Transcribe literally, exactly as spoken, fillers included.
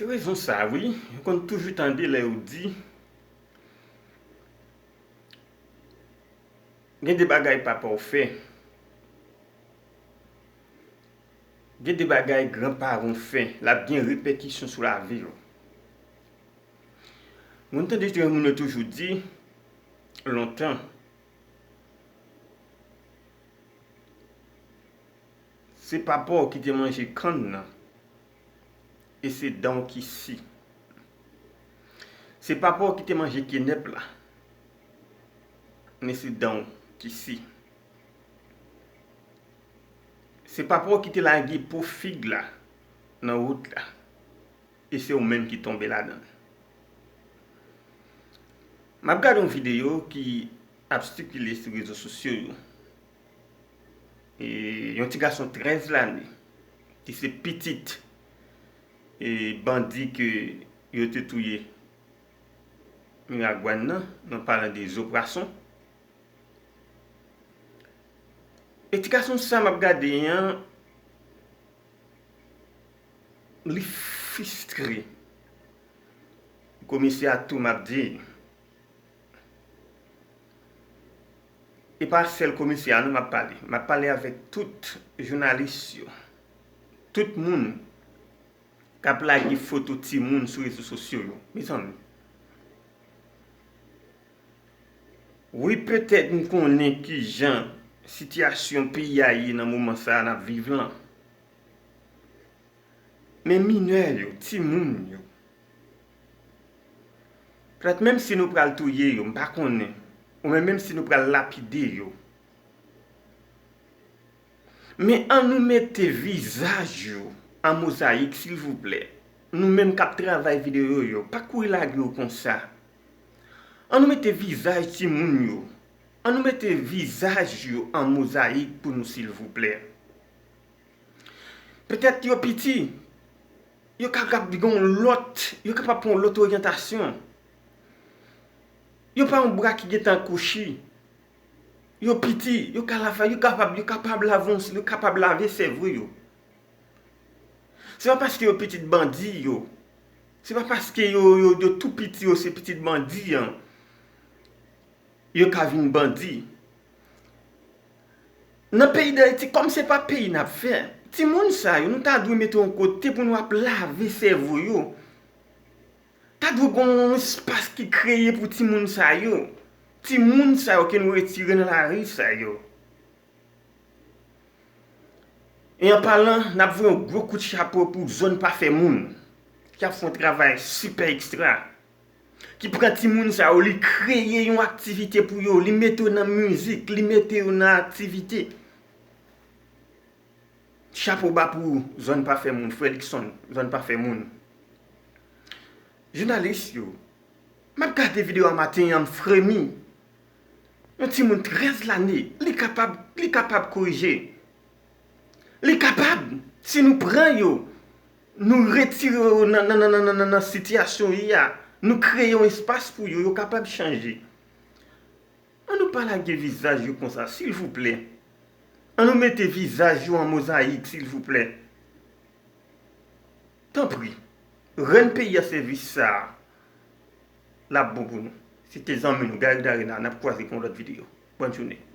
Se rezon sa, wi. Ou konn toujou tande lè yo di, gen de bagay papa w fè. Gen de bagay granparan w fè, l ap gen repèkisyon sou lavi w. Moun tande moun yo toujou di, lontan, se papa w ki te manje kann nan, e se dan w ki si. Se papa w ki te manje kenèp la, men se dan w ki si. Se papa w ki te lage po fig la nan wout la, e se ou menm ki tonbe ladan l. M ap gade yon videyo ki ap sikile sou rezo sosyo yo. E yon ti gason trèz lane, ki se pitit, e bandi ke yo te touye Miragwàn nan, nou palan de Zo Pwason. E ti gason sa m ap gade an, li fristre. Komisè a tou m ap di. E pa sèl komisè a non m ap pale. M ap pale avèk tout jounalis yo. Tout moun k ap lage foto timoun sou rezo sosyo yo. Mezanmi. Wi, petèt m konnen kijan sitiyasyon peyi a ye nan moman sa a n ap viv lan. Men minè yo, timoun yo. Petèt menm si nou pral touye yo, m pa konnen. Oubyen menm si nou pral lapide yo. Men ann nou mete vizaj yo an mozayik, silvouplè. Nou menm k ap travay videyo yo, pa kouri lage yo konsa. Ann nou mete vizaj timoun yo. Ann nou mete vizaj yo an mozayik pou nou, silvouplè. Petèt yo piti, yo kapab gen yon lòt, yo kapab pran yon lòt oryantasyon. Yo pa yon bra ki gentan kwochi. Yo piti, yo ka lave, yo kapab, yo kapab lave, yo kapab lave sèvo yo. Se pa paske yo pitit bandi yo. Se pa paske yo, yo, yo tou piti yo se pitit bandi an. Yo ka vin bandi. Nan peyi Dayiti, kòm se pa peyi n ap fè, timoun sa yo, nou ta dwe mete yon kote pou nou ap lave sèvo yo. Ta dwe gen yon espas ki kreye pou timoun sa yo. Timoun sa yo ke nou retire nan lari sa yo. E an palan, n ap voye yon gwo kout chapo pou Zòn Pa Fè Moun, ki ap fè yon travay sipè ekstra, ki pran timoun sa yo, li kreye yon aktivite pou yo, li mete yo nan mizik, li mete yo nan aktivite. Chapo ba pou Zòn Pa Fè Moun, frè Luckson, Zòn Pa Fè Moun. Jounalis yo, m ap gade videyo a maten an, m fremi. Yon timoun trèz lane, li kapab, li kapab korije. Li kapab, si nou pran yo, nou retire yo nan, nan, nan, nan, nan, nan sitiyasyon yo ye a, nou kreye yon espas pou yo, yo kapab chanje. Ann nou pa lage vizaj yo konsa, silvouplè. Ann nou mete vizaj yo an mozayik, silvouplè. Tanpri, rann peyi a sèvis sa a, l ap bon pou nou. Se te zanmi nou, Gary Darena, n ap kwaze pou yon lòt videyo. Bòn jounen.